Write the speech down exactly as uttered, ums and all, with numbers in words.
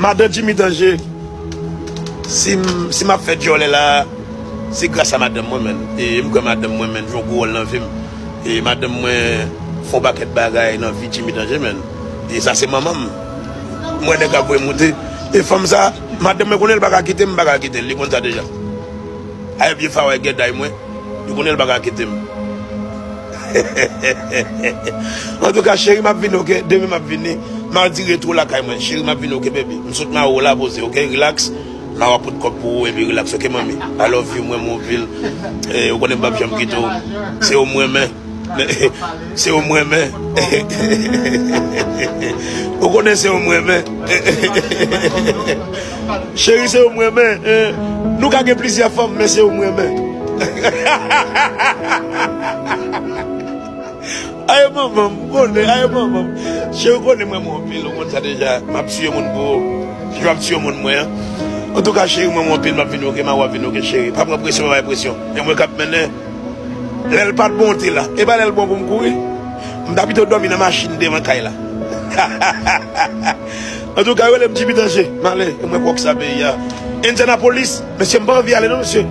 Madan Jimmy Danje, si m, si m ap fè djòlè la, se gras a madanm mwen, menn. E m kwè madanm mwen, menn, jwe yon gwo wòl nan vi m. E madanm mwen fè yon pakèt bagay nan vi Jimmy Danje, menn. E sa se manman m. Mwen nèg ap voye moute. E fanm sa, madanm mwen konnen l pa ka kite m, m pa ka kite l. Li konn sa deja. Ay vye fawè gèday mwen. Li konnen l pa ka kite m. Antouka, cheri, m ap vini, oke? Demen m ap vini. Madi retwo lakay mwen. Cheri, m ap vini, oke, baby? M sot Mawo la poze, oke? Relax. Mawo ap pot kòb pou ou, epi relax, oke, manmi? I love you, mwen, m anpil. Eh, ou konnen m p ap janm kite w. Se ou m renmen. Se ou m renmen. Ou konnen se ou m renmen. Cheri, se ou m renmen. Eh, nou ka gen plizyè fanm, men se ou m renmen. Aye manman m, konnen, aye manman m. Cheri, ou konnen mwen, mwen anpil, ou konn sa deja. M ap tiye moun pou ou. Jan m ap tiye moun mwen an. Antouka, cheri, mwen, mwen anpil, m ap vini, oke, m a w ap vini, oke, cheri. Pa pran presyon, pa bay presyon. E mwen k ap mennen. Lè l pa t bon, te la. E pa lè l bon pou m kouri. M ta pito dòmi nan machin devan kay la. Antouka, yo rele m Jimmy Danje. M ale, e mwen kwòk sa peyi a. Indianapolis, mesye, m pa anvi ale non, mesye.